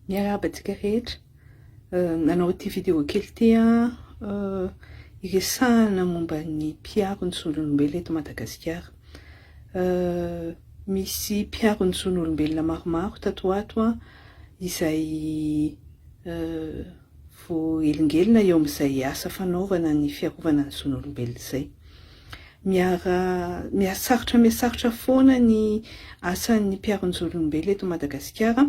Miarahaba antsika rehetra. Nanao ity vidéo kely ity aho hiresahana momba ny mpiaro ny zon'olombelona eto Madagasikara. Misy mpiaro ny zon'olombelona maromaro tato ho ato izay voahelingelina eo amin'izay asa fanaovana ny fiarovana ny zon'olombelona izay. Miara mihasarotra mihasarotra foana ny asan'ny mpiaro ny zon'olombelona eto Madagasikara.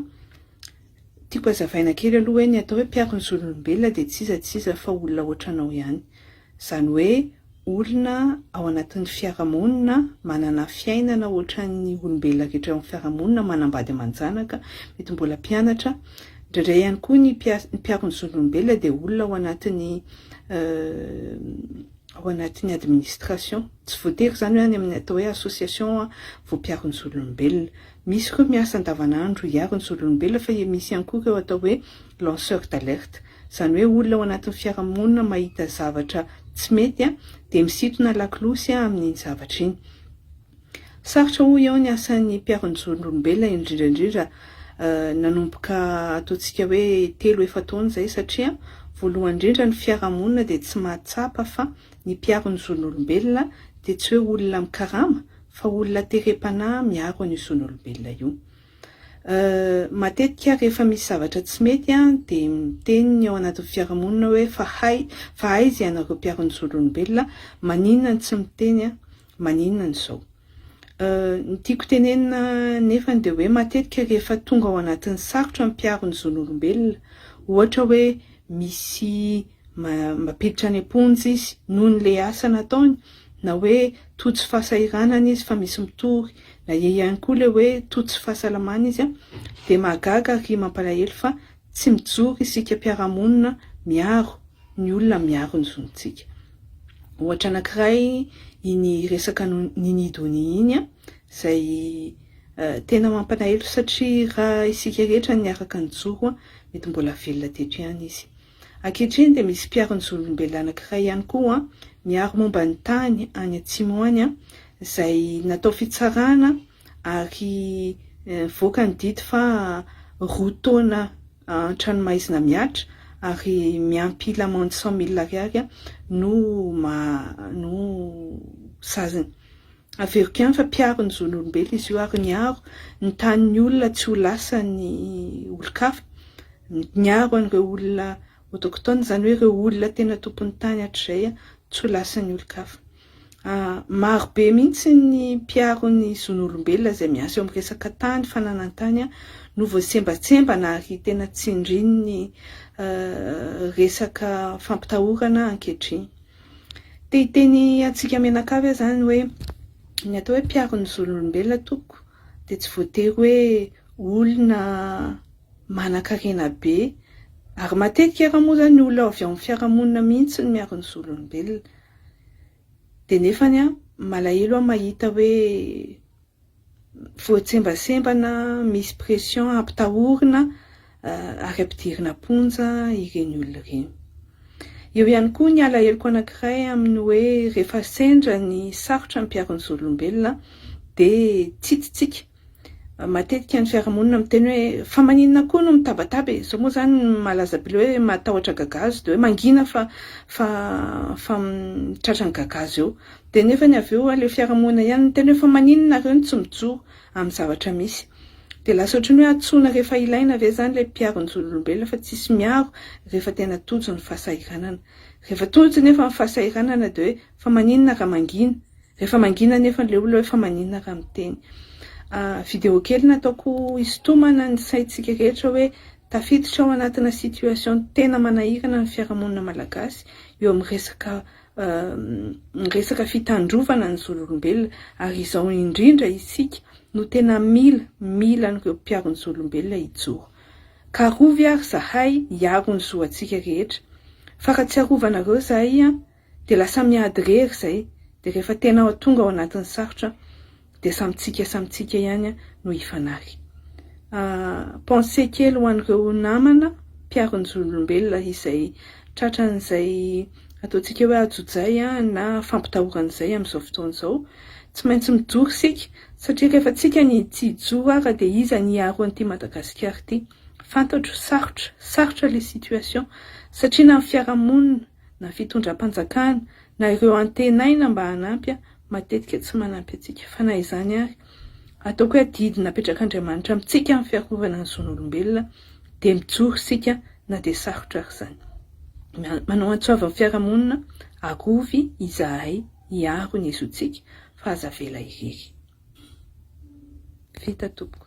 Tiako hazavaina kely aloha hoe ny atao hoe mpiaro ny zon'olombelona dia tsy iza tsy iza fa olona ohatranao ihany. Izany hoe olona ao anatin'ny fiarahamonina, manana fiainana ohatran'ny olombelona rehetra eo amin'ny fiarahamonina, manambady aman-janaka, mety mbola mpianatra. Indraindray ihany koa ny mpiaro ny zon'olombelona dia olona ao anatin'ny ao anatin'ny administration. Tsy voatery izany hoe any amin'ny atao hoe association vao mpiaro ny zon'olombelona. Misy ireo miasa andavanandro hiaro ny zon'olombelona fa misy ihany koa ireo atao hoe lanceur d'alerte. Izany hoe olona ao anatin'ny fiarahamonina mahita zavatra tsy mety dia misintona lakolosy amin'iny zavatra iny. Sarotra hoy aho ny asan'ny mpiaro ny zon'olombelona indrindra indrindra nanomboka ataontsika hoe telo efa-taona izay satria voalohany indrindra ny fiarahamonina dia tsy mahatsapa fa ny mpiaro ny zon'olombelona dia tsy hoe olona mikarama fa olona terem-panahy miaro an'io zon'olombelona io. Matetika rehefa misy zavatra tsy mety dia miteny ny ao anatin'ny fiarahamonina hoe fa hay fa aiza ianareo mpiaro ny zon'olombelona, maninona no tsy miteny, maninona no izao. Ny tiako tenenina nefany dia hoe matetika rehefa tonga ao anatin'ny sarotra ny mpiaro ny zon'olombelona, ohatra hoe misy mampiditra any am-ponja izy noho ny le asa nataony na hoe toa tsy fahasahiranana izy fa misy mitory na eo ihany koa ilay hoe toa tsy fahasalamana izy dia mahagaga ary mampalahelo fa tsy mijoro isika mpiara-monina miaro ny olona miaro ny zontsika. Ohatra anankiray iny resaka Nini Donia iny izay tena mampalahelo satria raha isika rehetra niaraka nijoro mety mbola velona teto ihany izy. Ankehitriny dia misy mpiaro ny zon'olombelona anankiray ihany koa miaro momba ny tany any atsimo any izay natao fitsarana ary nivoaka ny didy fa 2 taona an-tranomaizina mihatra ary miampy lamandy cent mille ariary no no saziny. Averiko ihany fa mpiaro ny zon'olombelona izy io ary niaro ny tanin'ny olona tsy ho lasan'ny olon-kafa, niaro an'ireo olona autochtones, izany hoe ireo olona tena tompon'ny tany hatrizay tsy ho lasan'ny olon-kafa. Maro be mihitsy ny mpiaro ny zon'olombelona izay miasa eo amin'ny resaka tany, fananan-tany no voasembatsembana ary tena tsindrin'ny resaka fampitahorana ankehitriny. Te hiteny antsika mianakavy aho izany hoe ny atao hoe mpiaro ny zon'olombelona tompoko dia tsy voatery hoe olona manankarena be ary matetika ary moa izany ny olona avy ao amin'ny fiarahamonina mihitsy no miaro ny zon'olombelona. Dia nefany an, malahelo aho mahita hoe Voatsembasembana, misy pression, ampitahorina ary ampidirina am-ponja ireny olona ireny. Eo ihany koa ny alaheloko anankiray amin'ny hoe rehefa sendra ny sarotra ny mpiaro ny zon'olombelona dia tsitsitsika. Matetika ny fiarahamonina miteny hoe fa maninona koa no mitabataba e? Izao moa izany malaza be ilay hoe matahotra gagazo dia hoe mangina fa fa fa tratran'ny gagazo eo. Dia nefany avy eo ilay fiarahamonina ihany niteny hoe fa maninona nareo no tsy mijoro amin'ny zavatra misy. Dia lasa ohatran'ny hoe antsoina rehefa ilaina ve izany ilay mpiaro ny zon'olombelona fa tsisy miaro rehefa tena tojo ny fahasahiranana. Rehefa tojo nefa ny fahasahiranana dia hoe fa maninona raha mangina. Rehefa mangina nefa ilay olona hoe fa maninona raha miteny. Video kely nataoko hisintomana ny saintsika rehetra hoe tafiditra ao anatina situation tena manahirana ny fiarahamonina malagasy eo amin'ny resaka ny resaka fitandrovana ny zon'olombelona ary izao indrindra isika no tena mila mila an'ireo mpiaro ny zon'olombelona hijoro. Ka arovy ary zahay hiaro ny zo antsika rehetra fa raha tsy arovanareo zahay an dia lasa miady irery zay dia rehefa tena tonga ao anatin'ny sarotra dia samy tsika samy tsika ihany no hifanary. Pensée kely ho an'ireo namana mpiaro ny zon'olombelona izay tratran'izay ataontsika hoe antsojay na fampitahorana izay amin'izao fotoana izao. Tsy maintsy mijoro isika satria rehefa tsika ny tsy hijoro ara dia iza ny hiaro an'ity Madagasikara ity. Fantatro, sarotra, sarotra ilay situation satria na ny fiarahamonina, na ny fitondram-panjakana, na ireo antenaina mba hanampy matetika tsy manampy antsika. Fa na izany ary, ataoko hoe adidy napetrak'Andriamanitra amintsika ny fiarovana ny zon'olombelona dia mijoro isika na dia sarotra ary izany. Manao antso avo amin'ny fiarahamonina, arovy izahay hiaro ny zontsika fa aza avela irery. Vita tompoko.